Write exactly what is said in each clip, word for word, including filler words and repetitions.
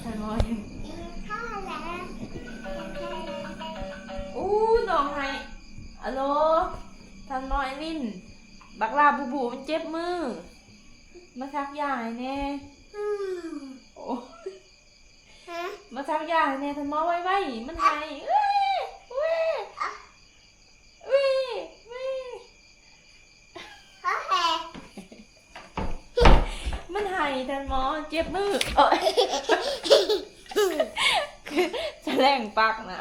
ท่านหมอเห็น กินข้าวแล้ว อู้ น้องไห้ อะโหล ท่านหมอไอริน บักหล้าบูบูมันเจ็บมือ มาซักยาให้แหน่ อืม โอ้ ฮะ มาซักยาให้แหน่ ท่านหมอ ไวๆ มันไห้ เอ้ย เอ้ย เอ้ย เอ้ย โอเค มันไห้ ท่านหมอ เจ็บมือ โอ๊ย แสดงปากนะ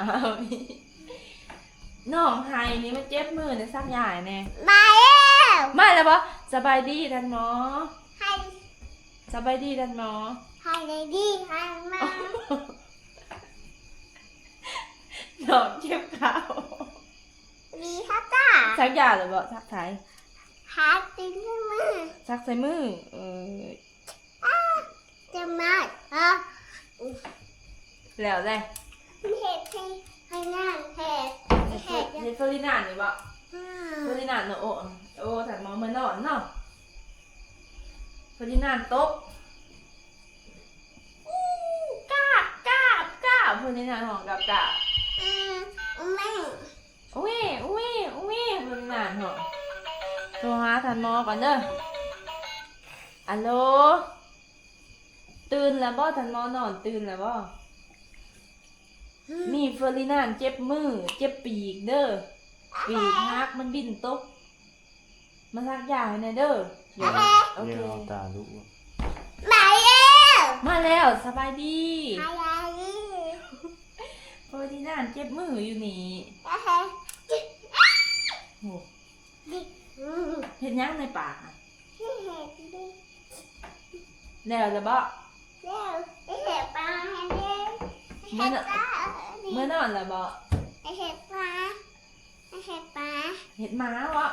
น้องไห้นี่มันเจ็บมือนะ ซักยาให้แหน่ มาแล้ว มาแล้วบ่ สบายดี ท่านหมอ ไห้ สบายดี ท่านหมอ ไห้ดี ไห้มา น้องเจ็บขา มีฮัตตา ซักยาหรือบ่ ซักไส ฮัตตินมือ ซักใส่มือ เออ อ้า จะมา อ่ะ แล้วเลย เห็ดให้ ให้งานเห็ด เห็ดเฟอร์ เห็ดเฟอร์ดินานด์นี่บ่ อ่า เฟอร์ดินานด์เนาะ โอ้ โอ้ ท่านหมอเมื่อนอนเนาะ เฟอร์ดินานด์ตก อู้ กาบ กาบ กาบ เฟอร์ดินานด์ฮ้องกาบ กาบ อืม แม่ อุ้ย อุ้ย อุ้ย เฟอร์ดินานด์ฮ้อง โทรหาท่านหมอก่อนเด้อ อะโหล ตื่นแล้วบ่ ท่านหมอ นอนตื่นแล้วบ่ นี่เฟอร์ดินานด์เจ็บมือ เจ็บปีกเด้อ ปีกหัก มันบินตก มาซักยาให้แหน่เด้อ เดี๋ยว โอเค เดี๋ยวเอาตาลูก มาแล้ว มาแล้ว สบายดี สบายดี เฟอร์ดินานด์เจ็บมืออยู่นี่ โอ้ เฮ็ดหยังในปากอะ แล้วล่ะบ่ แล้ว เฮ็ดปลาให้เด้ เมื่อนอน เฮ็ดปลา เมื่อนอนล่ะบ่ เฮ็ดปลา เฮ็ดปลา เฮ็ดหมาบ่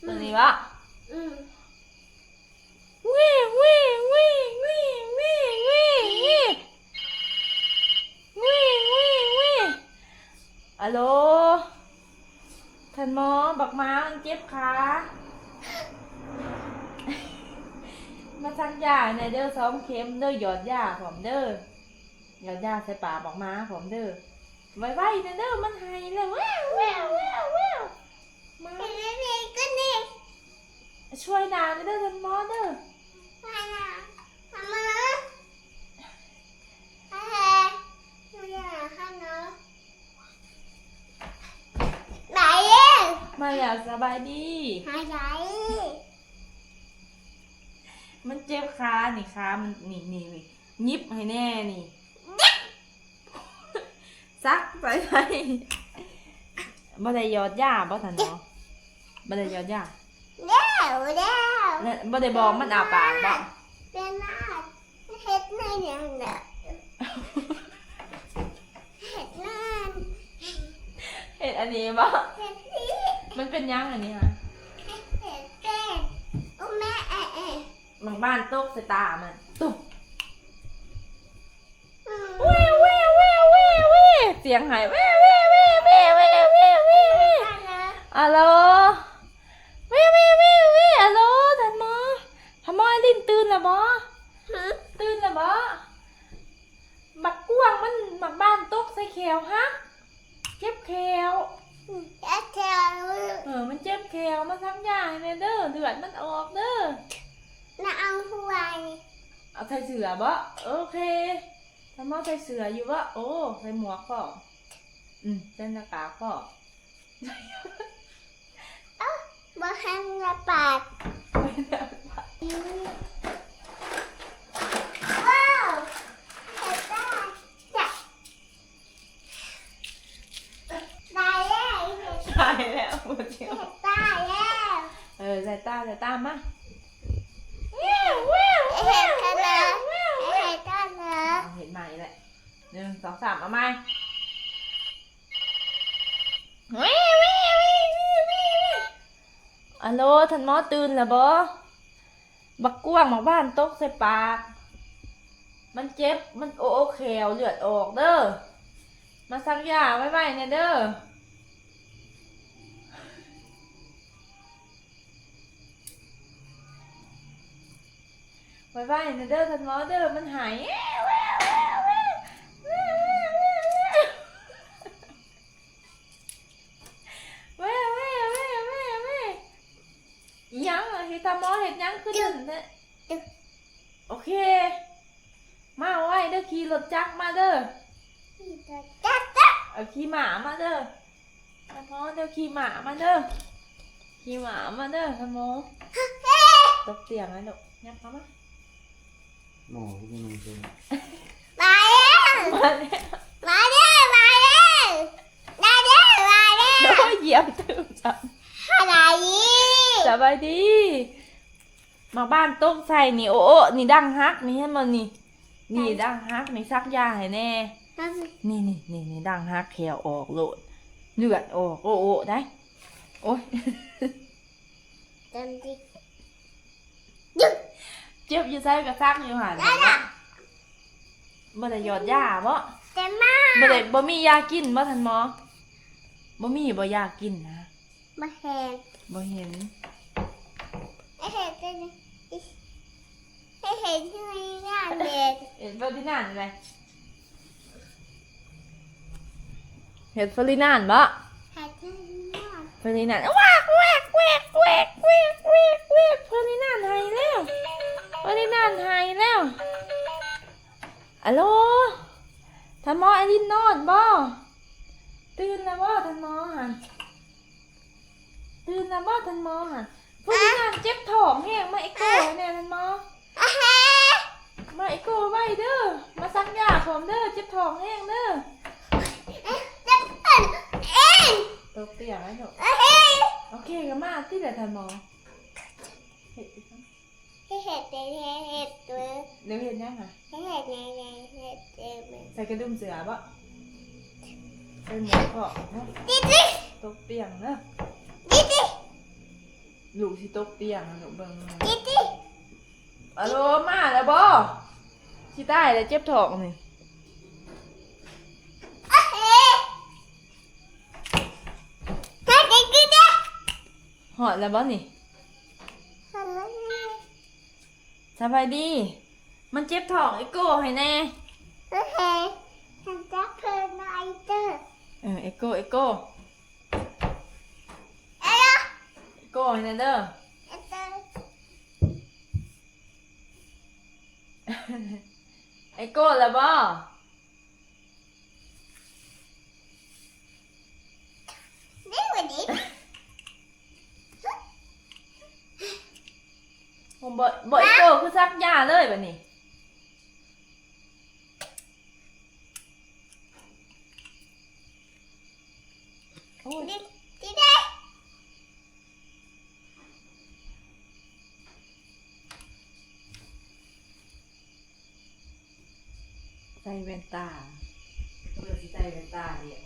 อืม ตัวนี้บ่ อืม วิว วิว วิว วิว วิว วิว วิว วิว วิว วิว วิว อะโหล ท่านหมอ บักหมามันเจ็บขา มาซักยาแหน่เด้อ สองเข็มเด้อ หยอดยาพร้อมเด้อ หยอดยาใส่ปากบักหมาพร้อมเด้อ ไวๆแหน่เด้อ มันไห้แล้ว แว่วแว่วแว่วแว่ว มา เห็นไหมก็นี่ ช่วยด่าแหน่เด้อ ท่านหมอเด้อ มานะ มามา มาแทน มาอย่าข้างน้อง ไหนเอง มาแล้ว สบายดี หายใจ มันเจ็บขา นี่ขา มัน นี่ นี่ นี่ หยิบให้แหน่นี่ ซักใส่ไว้ บ่ได้หยอดยาบ่ ท่านหมอ บ่ได้หยอดยา แล้วแล้ว แล้วบ่ได้บอกมันอ้าปากบ่ เป็นหน้า เฮ็ดในหยังน่ะ เฮ็ดนั่น เฮ็ดอันนี้บ่ เฮ็ดนี่ มันเป็นหยังอันนี้ฮะ เฮ็ดเป็น โอ้แม่ เอ๊ะ เอ๊ะ หมากบ้านตกใส่ตามัน ตุ๊บ อืม วิว วิว วิว วิว วิว เสียงไห้ วิว วิว วิว วิว อะโหล วิว วิว วิว วิว อะโหล ท่านหมอ ท่านหมอ ไอรินตื่นแล้วบ่ ฮะ ตื่นแล้วบ่ บักกวางมัน หมากบ้านตกใส่แข้วหัก เจ็บแข้ว อืม เจ็บแข้ว เออ มันเจ็บแข้ว มาซักยาให้แหน่เด้อ เลือดมันออกเด้อ น่าเอาหวย เอาใส่เสื้อบ่ โอเค ท่านหมอใส่เสื้ออยู่บ่ โอ้ ใส่หมวกพร้อม อืม ใส่หน้ากากพร้อม เอ้า บ่ทันละปาด ว้าว เห็นได้ ได้แล้ว ได้แล้ว เห็นได้แล้ว เออ ใส่ตา ใส่ตามา เห็นกันเลย เห็นกันเลย เอา เห็นใหม่แหละ หนึ่ง สอง สาม เอาใหม่ วิว วิว วิว วิว วิว วิว อะโหล ท่านหมอตื่นแล้วบ่ บักกวางหมากบ้านตกใส่ปาก มันเจ็บ มันโอโอแข้วเลือดออกเด้อ มาซักยาไวๆแหน่เด้อ ไวๆแหน่เด้อ ท่านหมอเด้อ มันไห้ แม่แม่แม่แม่แม่แม่ อีหยังอะ เฮ็ดตาหมอเฮ็ดหยังคือเดินแท้ โอเค มาไวเด้อ ขี่รถจักรมาเด้อ จักจัก เอาขี่ม้ามาเด้อ ตาหมอเด้อ ขี่ม้ามาเด้อ ขี่ม้ามาเด้อ ตาหมอ ตกเตียงแล้วลูก ยับเข้ามา หมอผู้นี้มันเป็น มาแล้ว มาแล้ว มาแล้ว มาแล้ว มาแล้ว มาแล้ว โอ้ย เหยียบตื่นจ้ะ อะไร สบายดี มาบ้านตกใส่นี่ โอ้โอ้ นี่ดั้งหักนี่ เห็นบ่นี่ นี่ดั้งหักนี่ ซักยาให้แน่ นี่นี่นี่นี่ดั้งหัก แขวออกโลด เลือดออก โอ้โอ้ ได้ โอ้ย จำดิ เจ็บอยู่ไสก็ซักอยู่หั่น ได้ล่ะ บ่ได้หยอดยาบ่ แต่มา บ่ได้ บ่มียากินบ่ ท่านหมอ บ่มีบ่ยากินนะ บ่เห็น บ่เห็น ไม่เห็นเลย ไม่เห็นที่นี่งานเด็ก เห็นเฟอร์ดินานด์ไหม เห็นเฟอร์ดินานด์บ่ หาที่นี่งาน เฟอร์ดินานด์ แวกแวกแวกแวกแวกแวกแวก เฟอร์ดินานด์หายแล้ว เฟอร์ดินานด์หายแล้ว อะโหล ท่านหมอ ไอรินนอนบ่ ตื่นแล้วบ่ ท่านหมอหั่น ตื่นแล้วบ่ ท่านหมอหั่น เฟอร์ดินานด์เจ็บท้องแฮง มาเอโกว์ให้แน่ ท่านหมอ อะเฮ มาเอโกว์ไว้เด้อ มาซักยาพร้อมเด้อ เจ็บท้องแฮงเด้อ เจ็บเอง ตกเตียงแล้วลูก อะเฮ โอเค ก็มาติแหละ ท่านหมอ เฮ็ดอีกครั้ง ให้เห็ดเลย ให้เห็ดเลย เดี๋ยวเฮ็ดยังอะ ให้เห็ดเลย ให้เห็ดเลย ใส่กระดุมเสือบ่ ใส่หมวกพร้อมเนาะ ดิดิ ตกเตียงเนาะ ดิดิ ลูกสิตกเตียงนะลูก เบิ่งมา ดิดิ อะโหล มาแล้วบ่ สิตายแล้ว เจ็บท้องนี่ อะเฮ ถ้าจะกินเนี่ย ฮอดแล้วบ่นี่ ฮอดแล้ว สบายดี มันเจ็บท้อง เอโกว์ให้แน่ โอเค ฉันจะเพิ่มไนเตอร์ เออ เอโกว์ เอโกว์ เอ้ย เอโกว์ให้แน่เด้อ เอเตอร์ เอโกว์แล้วบ่ นี่วันนี้ ผมบ่ บ่เอโกว์ คือซักยาเลยบัดนี้ โอ้ย ดิ ดิเด้ ใส่แว่นตา เพื่อสิใส่แว่นตาเนี่ย